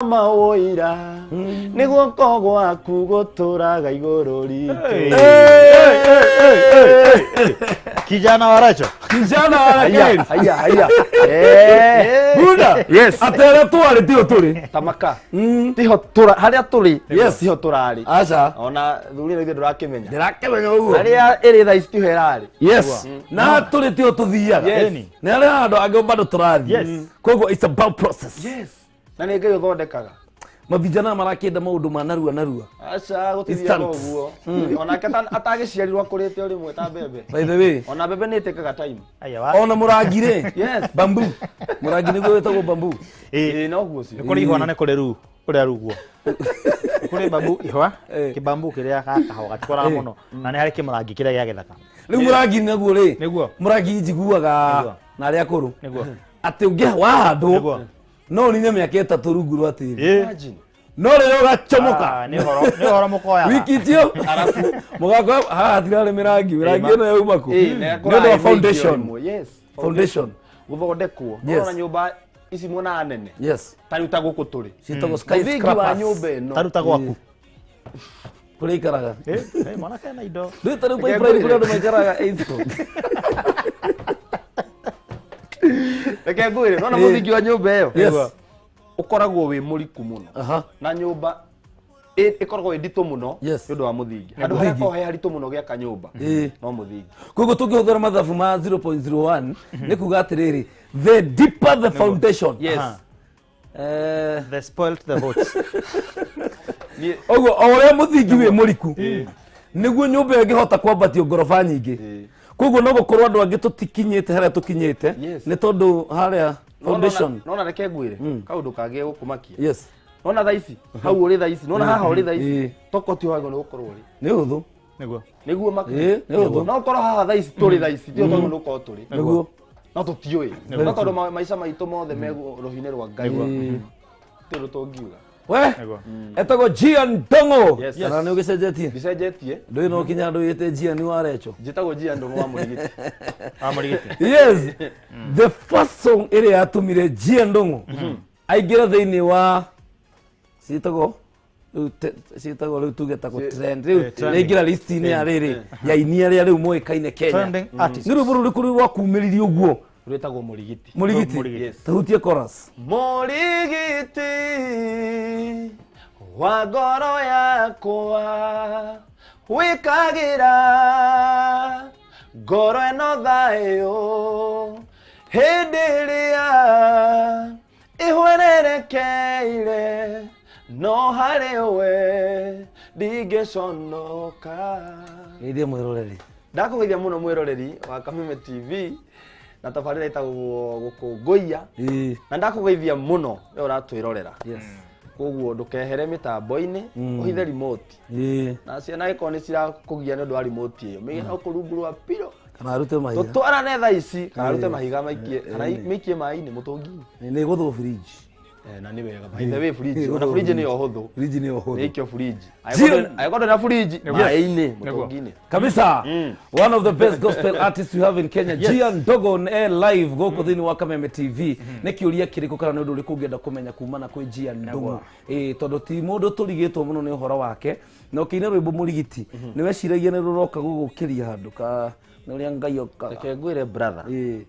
Maũira nĩ guoko gwaku gũtũraga igũrũ ritũ. Kijana wa Racho. Kijana wa Haiya, Rakeli. haiya, haiya. Eh. Buda. Yes. Atĩ harĩa twarĩ tiho tũrĩ. Tamaka tiho tũra harĩa tũrĩ. Yes. Tiho tũrarĩ. Aca. Ona thuri ĩno ithuĩ ndũrakĩmenya. Ndĩrakĩmenya ũguo. Harĩa ĩrĩ thaa ici tiho ĩrarĩ. Yes. Na tũrĩ tiho tũthiaga. Yes. Nĩ harĩa handũ angĩ bado tũrathiĩ. Yes. Koguo it's about process. Yes. Na nĩ Ngai ũthondekaga. Mavijana marakĩenda maũndũ ma narua narua. Aca gũtithiaga Instant. ũguo. Onake atagĩciarirwo akũrĩte o rĩmwe ta mbembe. By the way, Ona mbembe nĩ ĩtĩkaga time. Aya wa. ona mũrangi rĩ. Yes. Bambu. Mũrangi nĩguo wĩtagwo bambu. Eh. Ĩĩ noguo cio. Nĩ kũrĩ ihwa na nĩ kũrĩ ruu. Kũrĩa ruguo. Kũrĩ bambu ihwa, Eh. kĩbambu kĩrĩa gakaho gatikũraga Eh. mũno. Na nĩ harĩ kĩmũrangi kĩrĩa gĩa gĩthaka. Rĩu mũrangi naguo rĩ. Nĩguo. Mũrangi njiguaga Nĩguo. na arĩa akũrũ. Nĩguo. Atĩ ũngĩ wahandwo Nĩguo. no ũnine mĩaka 3 rungu rwa tĩri. Eh. Imagine. No rĩrĩa ũgacomoka. Ah, nĩ ũhoro nĩ ũhoro mũkoyaga. Wiki tio mũgakora haha hatirarĩ mĩrangi mĩrangi ĩno yauma kũ? Ĩĩ, na Nĩ ũndũ wa ĩkũraga foundation. ĩmwe. Yes. Foundation. Gũthondekwo. Yes. Ona nyũmba ici muonaga nene. Yes. Ta rĩu ta gũkũ tũrĩ. Ciĩtagwo Mũthingi wa skyscrapers. nyũmba ĩno. Taruta gwaku. Kũrĩa ikaraga. Eh, eh, mwanake na indo. Rĩu ta rĩu Reke pipeline ngwĩre. kũrĩa andũ maikaraga eighth floor. Reke ngwĩre, nona mũthingi wa nyũmba ĩyo. Yes. Ũkoragwo wĩ mũriku mũno. Aha. Na nyũmba ĩkoragwo ĩ nditũ mũno Yes. nĩ ũndũ wa mũthingi. Handũ harĩa Mũthingi. hakoragwo he haritũ mũno gĩaka nyũmba Ĩĩ. no mũthingi. Koguo tũngĩhũthĩra mathabu ma 0.01 nĩ kuga atĩrĩrĩ, the deeper the foundation. Yes. Aha. Eh, They spoilt the votes. Niĩ ũguo o ũrĩa mũthingi wĩ mũriku nĩguo nyũmba ĩyo ĩngĩhota kwambatio ngoroba nyingĩ. Ĩĩ. Koguo no gũkorwo andũ angĩ tũtikinyĩte harĩa tũkinyĩte Yes. nĩ tondũ harĩa foundation. Nona reke ngwĩre kaũndũ kangĩ gũkũmakia. Yes. Nona thaa ici hau ũrĩ thaa ici nona haha ũrĩ thaa Ĩĩ. ici toko ti wagĩrĩirwo nĩ gũkorwo ũrĩ. Nĩ ũhũthũ. Nĩguo. Nĩguo mak- Ĩĩ, nĩ ũhũthũ. No ũkorwo haha thaa ici tũrĩ thaa ici tio twagĩrĩirwo nĩ gũkorwo tũrĩ. Nĩguo. No tũtiũĩ. No tondũ maica maitũ mothe me rũhiũ-inĩ rwa Ngai. Ĩĩ. Ti ũndũ tũngiuga. We Nĩguo. etagwo Gian Ndong'o. Yes. Kana nĩ ũgĩcenjetie? Ndicenjetie. Ndũĩ no kinya andũ wĩte Gian wa Recho. Njĩtagwo Gian Ndong'o wa Mũrigiti. Wa Mũrigiti. Yes. The first song ĩrĩa yatũmire Gian Ndong'o aingĩre thĩinĩ wa ciĩtagwo rĩu ciĩtagwo rĩu tuge ta trend rĩu Eh, trending. nĩaingĩra list-inĩ ya rĩrĩ ya aini arĩa rĩu moĩkaine Kenya. Trending artist. Nĩ rwĩmbo rũrĩkũ rũu rwakumĩririe ũguo? Rwĩtagwo Mũrigiti. Mũrigiti. Mũrigiti. Yes. Tahutie chorus. Mũrigiti wa ngoro yakwa wĩkagĩra ngoro ĩno thayũ hĩndĩ ĩrĩa ĩhwererekeire no harĩ we ndingĩconoka. Geithia mwĩroreri. Ndakũgeithia mũno mwĩroreri wa Kameme TV na tabarĩra ĩtagwo gũkũngũiya Ĩĩ. na ndakũgeithia mũno we ũratwĩrorera. Yes. Koguo ndũkehere mĩtambo-inĩ ũhithe remote Ĩĩ. na ciana gĩkorwo nĩ cirakũgia nĩ ũndũ wa remote ĩyo mĩige na gũkũ rungu rwa piro Kana arute mahiga. tũtwarane thaa ici kana arute mahiga maikie kana mĩikie maĩ-inĩ mũtũngi-inĩ. Nĩ ĩgũthwo fridge. Eh, na nĩ wega by the way fridge ona fridge nĩyo hũthũ. Fridge nĩyo hũthũ. Nĩ ikio fridge. Jill. Angĩkorwo ndũrĩ na fridge maĩ-inĩ mũtũngi-inĩ. Kabisa. One of the best gospel artists we have in Kenya. Yes. Gian Ndogo on air live gũkũ thĩinĩ wa Kameme TV. Nĩ kĩũria kĩrĩkũ kana nĩ ũndũ ũrĩkũ ũngĩenda kũmenya kumana kwĩ Gian Ndong'o? Ĩĩ tondũ ti mũndũ tũrigĩtwo mũno nĩ ũhoro wake. Na ũkĩina rwĩmbo Mũrigiti nĩ weciragia nĩ rũroka gũgũkĩria handũ ka nĩ ũrĩa Ngai okaga. Reke ngwĩre brother. Ĩĩ.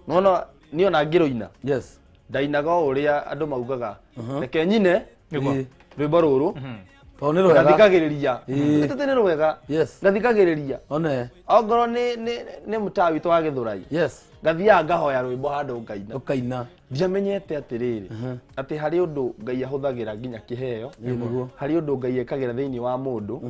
Nona niĩ ona ngĩrũina Yes. ndainaga o ũrĩa andũ maugaga reke nyine Ĩĩ. rwĩmbo rũrũ Tondũ nĩ rwega. ngathikagĩrĩria Ĩĩ. tĩtĩ nĩ rwega Yes. ngathikagĩrĩria One. ongorwo nĩ mũtaa witũ wa Gĩthũrai Yes. ngathiaga ngahoya rwĩmbo handũ ngaina. Ũkaina. Ndiamenyete atĩrĩrĩ atĩ harĩ ũndũ Ngai ahũthagĩra nginya kĩheo. Ĩĩ nĩguo. Harĩ ũndũ Ngai ekagĩra thĩinĩ wa mũndũ.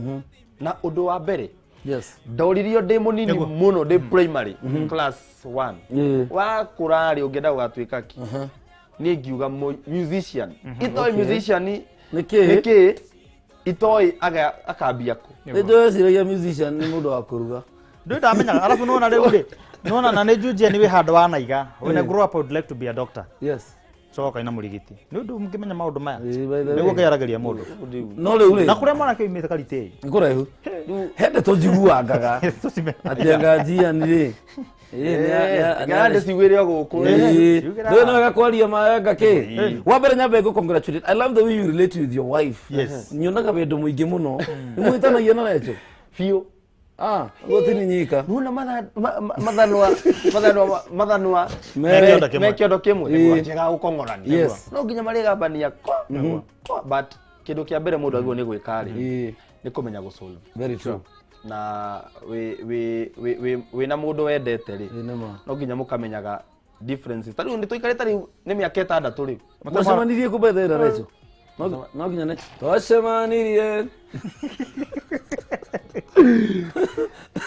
Na ũndũ wa mbere Yes. ndoririo ndĩ mũnini mũno ndĩ primary class 1. Ĩĩ. Wakũra rĩ ũngĩenda gũgatuĩka kĩ? Niĩ ngiuga musician. Itoĩ musician Nĩ kĩĩ? nĩ kĩĩ? Itoĩ akambia kũ? Nĩ njũĩ weciragia musician nĩ mũndũ wa kũruga. Ndũĩ ndamenyaga arabu nĩwona rĩu rĩ nĩwona na nĩ njunjia nĩ wĩ handũ wanaiga. When I grow up I would like to be a doctor. Yes. Coka kaina Mũrigiti. Nĩ ũndũ mũngĩmenya maũndũ maya. Ĩĩ, by the way. Nĩguo kĩaragĩria mũndũ. No rĩu rĩ Na kũrĩa mwanake oimĩte Karitĩ. nĩ kũraihu. He ndeto njiguangaga Tũcime. atĩ anga Gian rĩ Ngande ciguire guku. Ndio no gakwaria maga ke. Wa mbere nyambe ngũ congratulate. I love the way you relate with your wife. Yes. Nyonaga wendo muingi muno. Ni mwitanagia na Recho. Biũ. Ah, gotini nyika. Nuna mathanwa me kiondo kimwe njega gukong'orania. No nginya marigambania ko. But kindu kia mbere mundu agirwo ni gwika ri ni kumenya gusolve. Very true. Na we na mundu wendete ri no nginya mukamenyaga differences. Tariu ni tuikarite riu ni miaka 6 riu. Mwacemanirie kũ by the way na Recho? No nginya ne twacemanirie.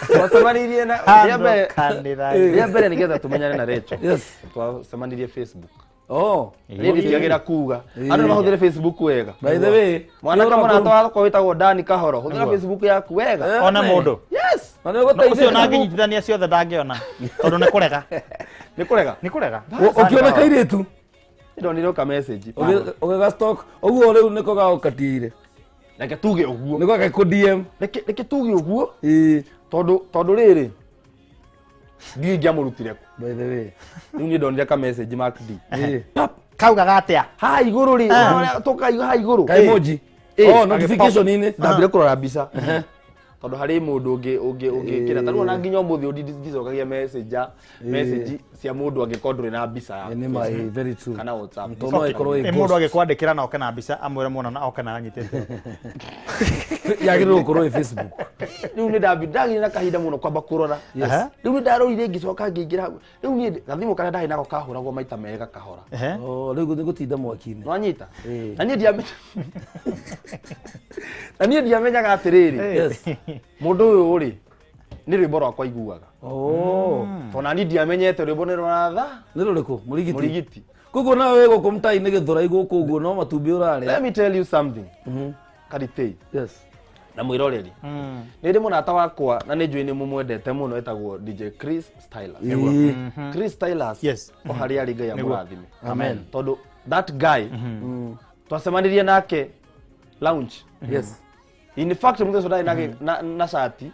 Twacemanirie na rĩa mbere nĩgetha tũmenyane na Recho. Yes. Twacemanirie Facebook. Oh, niĩ nditiagĩra kuga. Andũ no mahũthĩre Facebook wega. By the way, mwanake mũrata wakwa wĩtagwo Dani Kahoro, hũthĩra Facebook yaku wega. Ona mũndũ. Yes. Na nĩ ũcio na angĩnyitithania ciothe ndangĩona. Tondũ nĩ kũrega. Nĩ kũrega? Nĩ kũrega. Ũkĩona kairĩtu? Ndonire ka message. Ũgĩga stock, ũguo rĩu nĩko gagũkatiire. Reke tuge ũguo. Nĩko gagĩkũ DM. Reke tuge ũguo. Ĩĩ. Tondũ rĩrĩ ndiĩ ingĩamũrutire kũ. By the way, rĩu niĩ ndonire ka message Mark D. Kaugaga atĩa? Haha igũrũ rĩ, tũkaiga haha igũrũ. Ka emoji. Oh, notification inĩ. Ndambire kũrora mbica. Tondũ harĩ mũndũ ũngĩ ũngĩkĩra. Ta rĩu ona nginya ũmũthĩ ndicokagia message message cia mũndũ angĩkorwo ndũrĩ na mbica ya. Nĩ ma, very true. Kana WhatsApp. Tondũ no ĩkorwo ĩ mũndũ agĩkwandĩkĩra na oke na mbica amwĩre mwana na oke na anyitĩte. Yagĩrĩirwo gũkorwo ĩ Facebook. Rĩu nĩ ndagĩire na kahinda mũno kwamba kũrora. Rĩu nĩ ndarorire ngĩcoka ngĩingĩra hau. Rĩu niĩ gathimũ karĩa ndarĩ nako kahũragwo maita merĩ gakahora. Oh, rĩu nĩ gũtinda mwaki-inĩ. Nĩwanyita? Na niĩ ndiamenyaga atĩrĩrĩ. Yes. Mũndũ ũyũ rĩ nĩ rwĩmbo rwakwa aiguaga. Oh. Tondũ nani ndiamenyete rwĩmbo nĩ rũratha. Nĩ rũrĩkũ? Mũrigiti. Mũrigiti. Koguo nawe wĩ gũkũ mũtai-inĩ Gĩthũrai gũkũ ũguo no matumbĩ ũrarĩa. Let me tell you something. Karitei. Yes. Na mwĩroreri. Nĩ ndĩ mũrata wakwa na nĩ njũĩ nĩ mũmwendete mũno etagwo DJ Chris Stylus. Chris Stylus. Yes. O harĩa arĩ Ngai amũrathime. Amen. Tondũ that guy twacemanirie nake lounge. Yes. In fact mũthenya ũcio ndarĩ na cati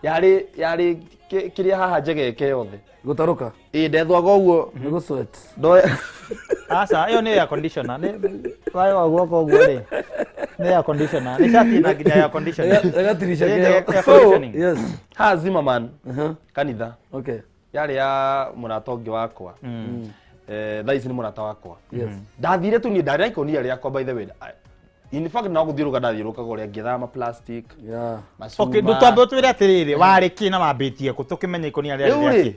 yarĩ kĩrĩa haha njegeke yothe. Gũtarũka. Ĩĩ ndethwaga ũguo. Nĩ gũ sweat. Aca ĩyo nĩ air conditioner. Nĩ wayo wa guoko ũguo rĩ. Nĩ air conditioner. Nĩ cati na nginya air conditioner. Ĩgatirisha kĩo. So, yes. Ha Zimmerman kanitha. Okay. Yarĩ ya mũrata ũngĩ wakwa. Thaa ici nĩ mũrata wakwa. Yes. Ndathire tu niĩ ndarĩ na ikũnia rĩakwa by the way. In fact no gũthiũrũka ndathiũrũkaga ũrĩa ngĩethaga plastic. Yeah. Macuma. Okay, ndũtwambe ũtwĩre atĩrĩrĩ, warĩ kĩ na wambĩtie kũ tũkĩmenye ikũnia rĩarĩ Rĩu rĩ rĩakĩ?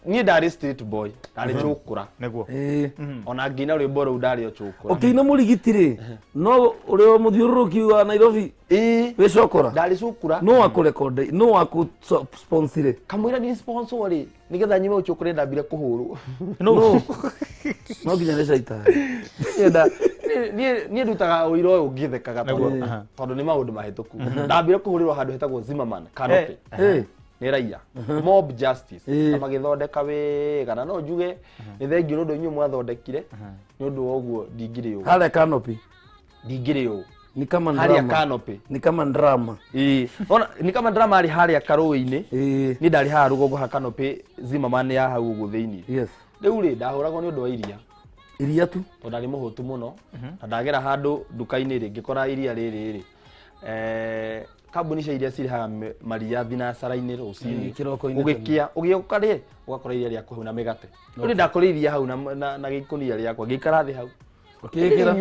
niĩ ndarĩ street boy, ndarĩ cũkũra. Nĩguo. Ona ngĩina rwĩmbo rũu ndarĩ o cũkũra. Ũkĩina mũrigiti rĩ, no ũrĩ o mũthiũrũrũki wa Nairobi wĩ cokora? Ndarĩ cũkũra. No wakũrekonde, no wakũ-sponsire? Kamũira ni sponsor rĩ, nĩgetha nyime ũcũkũre ndambire kũhũrwo. No. No nginya nĩ caitani. Niĩ ndutaga ũira ũyũ ngĩthekaga tondũ nĩ maũndũ mahĩtũku. Ndambire kũhũrĩrwo handũ hetagwo Zimmerman Canopy. Nĩ raia. Mob justice. Na magĩthondeka wega na no njuge nĩ thengiũ nĩ ũndũ inyuĩ mwathondekire nĩ ũndũ wa ũguo ndingĩrĩ ũũ. Harĩa Canopy. Ndingĩrĩ ũũ. Ni kama Harĩa drama. Canopy. Ni kama drama. Ĩĩ. Ona ni kama drama arĩ harĩa karũĩ-inĩ. Niĩ ndarĩ haha rũgongo ha Canopy Zimmerman ya hau ũguo thĩinĩ. Yes. Rĩu rĩ ndahũragwo nĩ ũndũ wa iria. Iria tu? Tondũ ndarĩ mũhũtu mũno. Na ndagera handũ nduka-inĩ rĩ ngĩkora iria rĩrĩ rĩ. Kambuni cia iria cirĩhaga maria thinacara-inĩ rũcinĩ. Kĩroko-inĩ. Ũgĩkĩa, ũgĩũka rĩ ũgakora iria rĩaku hau na mĩgate. Rĩu ndakora iria hau na gĩkũnia rĩakwa ngĩikara thĩ hau. Ũkĩĩkĩra?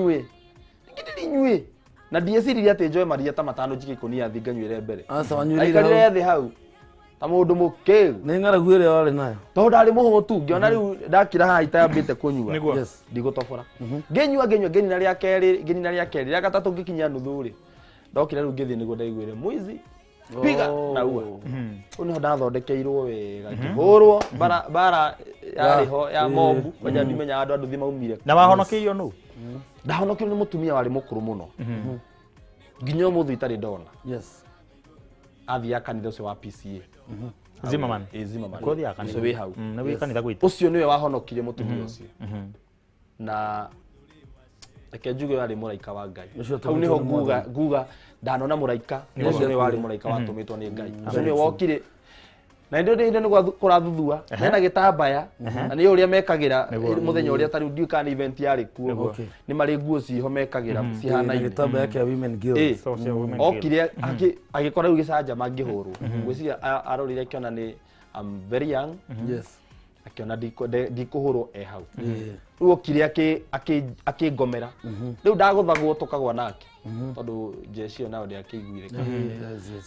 Ngĩnyue. Na ndieciririe atĩ njoe maria ta matano njike ikũnia thĩ nganyuĩre mbere. Aca wanyuĩrĩire Ndaikarire thĩ hau ta mũndũ mũkĩgu. Nĩ ng'aragu ĩrĩa warĩ nayo. Tondũ ndarĩ mũhũtu ngĩona rĩu ndakira haha itambĩte kũnyua. Nĩguo. Yes. Ndigũtobora. Ngĩnyua ngĩnyua ngĩnina rĩa kerĩ, ngĩnina rĩa kerĩ, rĩa gatatũ ngĩkinya nuthu rĩ. Ndokire rĩu ngĩthiĩ nĩguo ndaiguire mwizi piga na ua. Ũũ nĩho ndathondekeirwo wega ngĩhũrwo bara yarĩ ho ya mobu kwanja ndimenyaga andũ anduthi maumire. Na wahonokeirio nũ? Ndahonokeirio nĩ mũtumia warĩ mũkũrũ mũno. Nginya ũmũthĩ itarĩ ndona. Yes. Athiaga kanitha ũcio wa PCA. Zimmerman. Ĩĩ Zimmerman. Kũ thiaga kanitha. Ũcio wĩ hau. Nĩ wĩ kanitha gwitũ. Ũcio nĩwe wahonokirie mũtumia ũcio. Na reke njuge warĩ mũraika wa Ngai. Hau nĩho nguga ndanona mũraika. Ũcio nĩwe warĩ mũraika watũmĩtwo nĩ Ngai. Ũcio nĩwe wokire. Na ndio ndio nĩ kũrathuthua mena gĩtambaya na nĩ ũrĩa mekagĩra mũthenya ũrĩa ta rĩu ndiũĩ kana event yarĩ kuo nĩ marĩ nguo ciho mekagĩra cihanaine gĩtambaya kĩa Women Guild. Okire agĩkora rĩu gĩcanjama ngĩhũrwo ngwĩciria arorire akĩona nĩ I'm very young. Yes. Akiona ndikũhũrwo e hau. Rĩu okire akĩngomera rĩu ndagũthagwo tũkagwa nake tondũ jeshi ĩyo nayo ndĩakĩiguire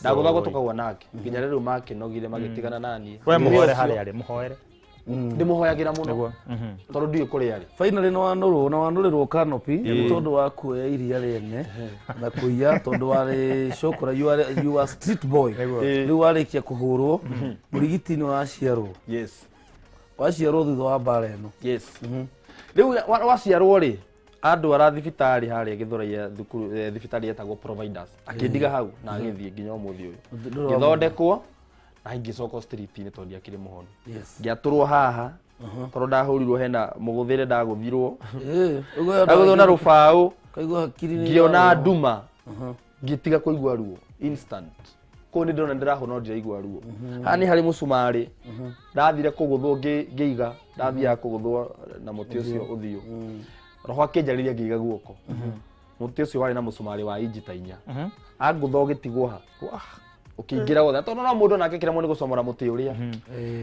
ndagũthagwo tũkagwa nake nginya rĩu makĩnogire magĩtigana naniĩ. We mũhoere harĩa arĩ mũhoere ndĩmũhoyagĩra mũno tondũ ndiũĩ kũrĩa arĩ. Finally nĩ wanũrwo na wanũrĩrwo canopy nĩ tondũ wa kuoya iria rĩene na kũiya tondũ warĩ cũkũra you are street boy. Rĩu warĩkia kũhũrwo mũrigiti nĩ waciarwo. Yes. Waciarwo thutha wa mbara ĩno. Yes. Rĩu waciarwo rĩ andwara thibitarĩ harĩa Gĩthũrai thukuru thibitarĩ yetagwo Providers akĩndiga hau na agĩthiĩ nginya ũmũthĩ ũyũ ngĩthondekwo na ngĩcoka street-inĩ tondũ ndiakĩrĩ mũhonu. Ngĩatũrwo haha tondũ ndahũrirwo hena mũgũthĩre ndagũthirwo ndagũthirwo na rũbaũ ngĩona nduma ngĩtiga kũigua ruo instant. Kũu nĩ ndĩrona ndĩrahũra no ndiraigua ruo. Haha nĩ harĩ mũcumarĩ ndathire kũgũthwo ngĩiga ndathiaga kũgũthwo na mũtĩ ũcio ũthiũ roho akĩnjarĩria ngĩiga guoko mũtĩ ũcio warĩ na mũcumarĩ wa inji ta 4 angũtha ũgĩtigwo ha ũkĩingĩra wothe tondũ no mũndũ nake kĩremwo nĩ gũcomora mũtĩ ũrĩa.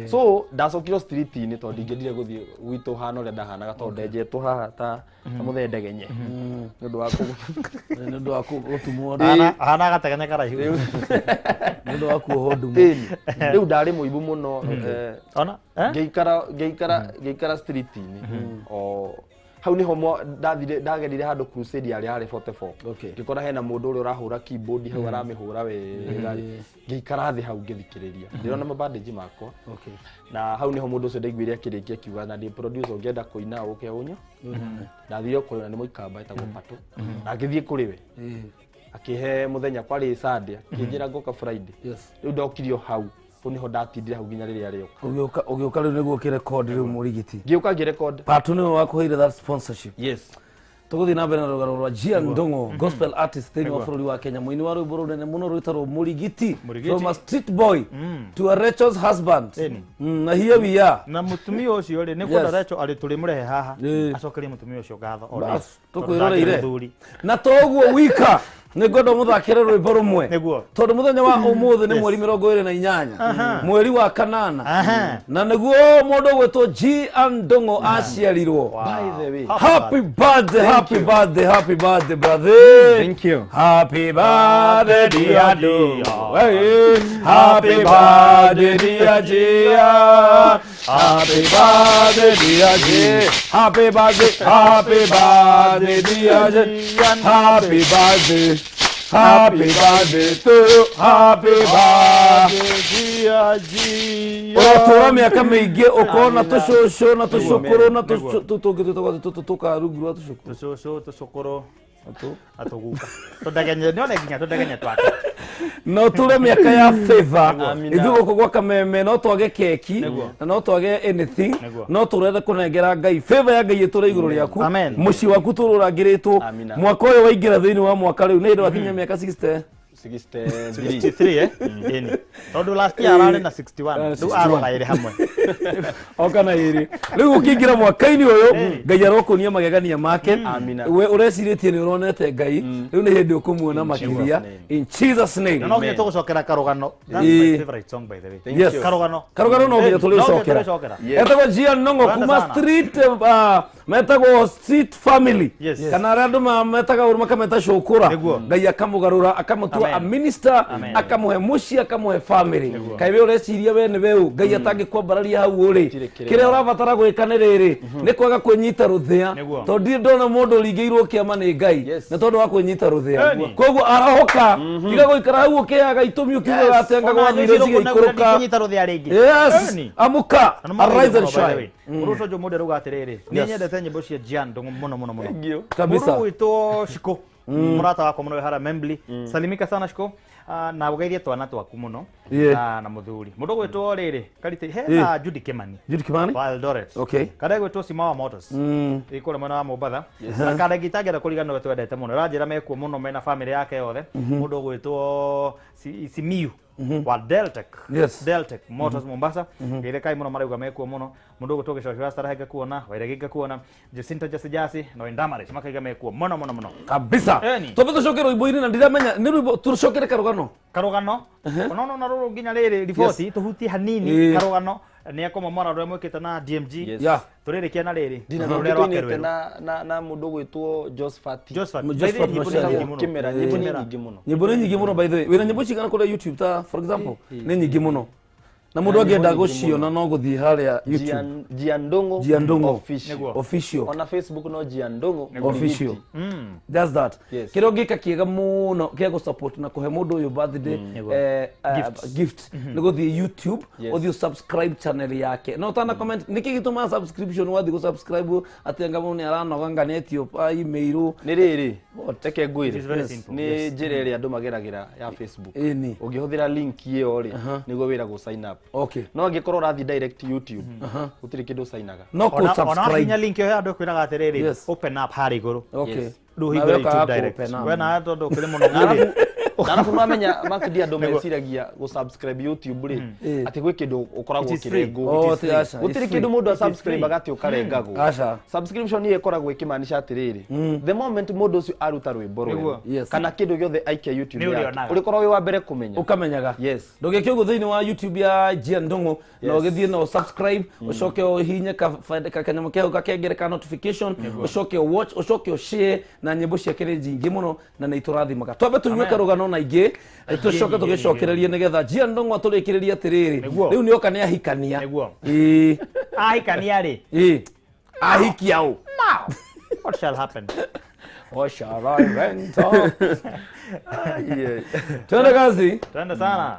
So ndacokire street-inĩ tondũ ndingĩendire gũthiĩ gwitũ hana ũrĩa ndahanaga tondũ ndenjetwo haha ta mũthendegenye nĩ ũndũ wa nĩ ũndũ wa gũtumwo ahana gategenya karaihu nĩ ũndũ wa kuohwo ndumo. Rĩu ndarĩ mũibu mũno ngĩikara street-inĩ o hau niho ndathire ndagerire handu crusade yarĩ harĩ 44 ngĩkora hena mũndũ ũrĩa ũrahũra keyboard hau aramĩhũra wega ngĩikara thĩ hau ngĩthikĩrĩria ndĩrona mabandage makwa na hau niho mũndũ ũcio ndaiguire akĩrĩkia akiuga na ndĩ producer ũngĩenda kũina ũke ũnyo ndathire kũrĩ na nĩ mũikamba etagwo Pato na ngĩthiĩ kũrĩ we akĩhe mũthenya kwarĩ Sunday akĩnjĩra ngoka Friday rĩu ndokirio hau kũu niho ndatindire hau nginya rĩrĩa rĩoka ũgĩũka rĩu nĩguo ũkĩrecord rĩu mũrigiti ngĩũka ngĩrecord Pato nĩwe wakũheire that sponsorship. Yes. Tũgũthiĩ na mbere na rũgano rwa Gian Ndung'u gospel artist thĩinĩ wa bũrũri wa Kenya mũini wa rwĩmbo rũnene mũno rwĩtagwo Mũrigiti from a street boy to a Rachel's husband. Na here we are na mũtumia ũcio rĩ nĩ kwenda Rachel arĩ tũrĩmũrehe haha acokerie mũtumia ũcio ngatho ona tũkwĩroreire na toguo wika nĩngwenda mũthakĩre rwĩmbo rũmwe tondũ mũthenya wa ũmũthĩ nĩ mweri 28 mweri wa kanana na nĩguo mũndũ ũgwĩtwo Gian Ndung'u aciarirwo. By the way, happy birthday, happy birthday, happy birthday brother. Thank you. Happy birthday dear Ndung'u. Happy birthday dear Gian. Happy birthday dear Gian. Happy birthday, happy birthday dear Gian. Happy birthday. Happy birthday to you. Happy birthday dear Gian. Ũratũra mĩaka mĩingĩ ũkona tũcũcũ na tũcũkũrũ na tũngĩ twĩtagwo tũka rungu rwa tũcũkũrũ tũcũcũ tũcũkũrũ atũguka tũndegenye nĩone nginya tũndegenye twake no tũre mĩaka ya favor ithuĩ gũkũ gwa Kameme no twage keki na no twage anything no tũrenda kũnengera Ngai favor ya Ngai ĩtũre igũrũ rĩaku mũciĩ waku tũrũrangĩrĩtwo mwaka ũyũ waingĩra thĩinĩ wa mwaka rĩu nĩ hĩndĩ wakinya mĩaka 60 63 ĩni tondũ last year ararĩ na 61 rĩu aroga ĩrĩ hamwe oka na ĩrĩ rĩu ũkĩingĩra mwaka-inĩ ũyũ Ngai arokũnia magegania make we ũrecirĩtie nĩ ũronete Ngai rĩu nĩ hĩndĩ ũkũmuona makĩria in Jesus name. No nginya tũgũcokera karũgano. That's my favorite song by the way. Yes. Karũgano karũgano no nginya tũrĩcokera etagwo Gian Ndung'u kuma street metagwo street family kana arĩa andũ metaga ũru makameta cũkũra Ngai akamũgarũra akamũtua a minister akamuhe muciĩ akamuhe family kaĩ we ũreciria we nĩ we ũ Ngai atangĩkwambararia hau ũrĩ kĩrĩa ũrabatara gwĩka nĩ rĩrĩ nĩ kwaga kwĩnyita rũthĩa tondũ ndirĩ ndona mũndũ ũringĩirwo kĩama nĩ Ngai nĩ tondũ wa kwĩnyita rũthĩa koguo arahoka tiga gũikara hau ũkĩaga itũmi ũkiugaga atĩ anga gwathire cigĩikũrũka. Yes, amuka, arise and shine. Mũndũ ũcio mũndũ arauga atĩrĩrĩ nĩ nyendete nyĩmbo cia Gian Ndung'u mũno mũno mũno kabisa. Mũndũ ũgwĩtwo Shiko mũrata wakwa mũno wĩ harĩa Membly salimika sana Shiko na ũgeithie twana twaku mũno na mũthuri mũndũ ũgwĩtwo rĩrĩ karite hena Judy Kimani. Judy Kimani wa Eldoret. Okay. Kada gwĩtwo Simawa Motors ĩ kũrĩa mwena wa Mombatha na kada ngitangĩenda kũriganĩrwo twendete mũno ũranjĩra mekuo mũno mena family yake yothe mũndũ ũgwĩtwo Simiyu Wa Deltec. Yes. Deltec Motors Mombasa. Geire kai muno marauga mekuo muno. Mundu ugutwo gicocora Starehe ngakuona, Wairegi ngakuona, Jacinta Jasijasi na Wendamaris makaiga mekuo muno muno muno. Kabisa. Eni. Twambe tucoke rwimbo-inĩ na ndiramenya nĩ rwimbo tucokere karũgano. Karugano no no ruru nginya riri riboti tuhutie hanini. Karugano ni akomomora rũrĩa mwĩkĩte na DMG. Yes. Yeah. Tũrĩrĩkia na rĩrĩ Ndina rũrĩa rwake rwake rwerũ. na mundu gwitwo Josephat. Josephat. Josephat By the way, nyĩmbo nĩ Macharia. nyingĩ mũno. Kimera, nyĩmbo nĩ nyingĩ mũno. Nyĩmbo nĩ nyingĩ mũno, by the way. Wĩna nyĩmbo cigana kũrĩa YouTube ta for example? Nĩ nyingĩ mũno. Na mũndũ Nyĩmbo angĩenda nyingĩ gũciona no gũthiĩ harĩa YouTube. Jiandongo Jiandongo. Official. Nĩguo. Official. Ona Facebook no Jiandongo Official. Just that. Yes. Kĩrĩa ũngĩka kĩega mũno kĩa gũ-support na kũhe mũndũ ũyũ birthday Nĩguo. gift nĩ gũthiĩ YouTube, Yes. ũthiĩ subscribe channel yake na ũtana comment nĩkĩ gĩtũmaga subscription wathiĩ gũ-subscribe atĩ anga mũndũ nĩ aranoga nga nĩ Ethiopia email. Nĩ rĩrĩ, reke It is ngwĩre, very simple. nĩ njĩra ĩrĩa andũ mageragĩra ya Facebook. Ĩni. Ũngĩhũthĩra link ĩyo rĩ, nĩguo wĩra gũ sign up. Okay. No angĩkorwo ũrathiĩ direct YouTube, gũtirĩ kĩndũ ũcainaga. No Ona kũ-subscribe. wahinya link ĩyo andũ kwĩraga atĩrĩrĩ, Yes. open up harĩa igũrũ. Okay. Yes. Rĩu Nawe hingũra ũkaga YouTube direct. kũ-open up. We nawe tondũ ũkĩrĩ mũno ng'arĩ. Arabu mamenya makindi andũ meciragia gũ subscribe YouTube rĩ, atĩ gwĩ kĩndũ ũkoragwo It is free. ũkĩrengwo. Oh, ti aca, it's Gũtirĩ free. kĩndũ mũndũ It is free. asubscribe agati ũkarengagwo. Aca. Subscription ĩyo ĩkoragwo ĩkĩmaanisha atĩrĩrĩ, the moment mũndũ ũcio aruta rwĩmbo Nĩguo. rwerũ Yes. kana kĩndũ gĩothe aikia YouTube Nĩ yake, ũrĩonaga. ũrĩkorwo wĩ wa mbere kũmenya. Ũkamenyaga. Yes. Ndũgĩke ũguo thĩinĩ wa YouTube ya Jiandongo na ũgĩthiĩ na ũsubscribe, ũcoke ũhihinye kanyamũ kehau gakengere ka notification, ũcoke ũwatch, ũcoke ũshare, na nyĩmbo ciake nĩ nyingĩ mũno na nĩ itũrathimaga. Twambe tũigue Amen. karũgano na ingĩ, tũcoke nyingĩ, tũgĩcokererie nĩgetha Jiandongo atũrĩkĩrĩrie atĩrĩrĩ, Nĩguo. rĩu nĩoka nĩ ahikania. Nĩguo. Ĩĩ. Ahikania rĩ. Ĩĩ, ahikia ũ? Now what shall happen? What shall I rent out? Twende kazi. Twende sana.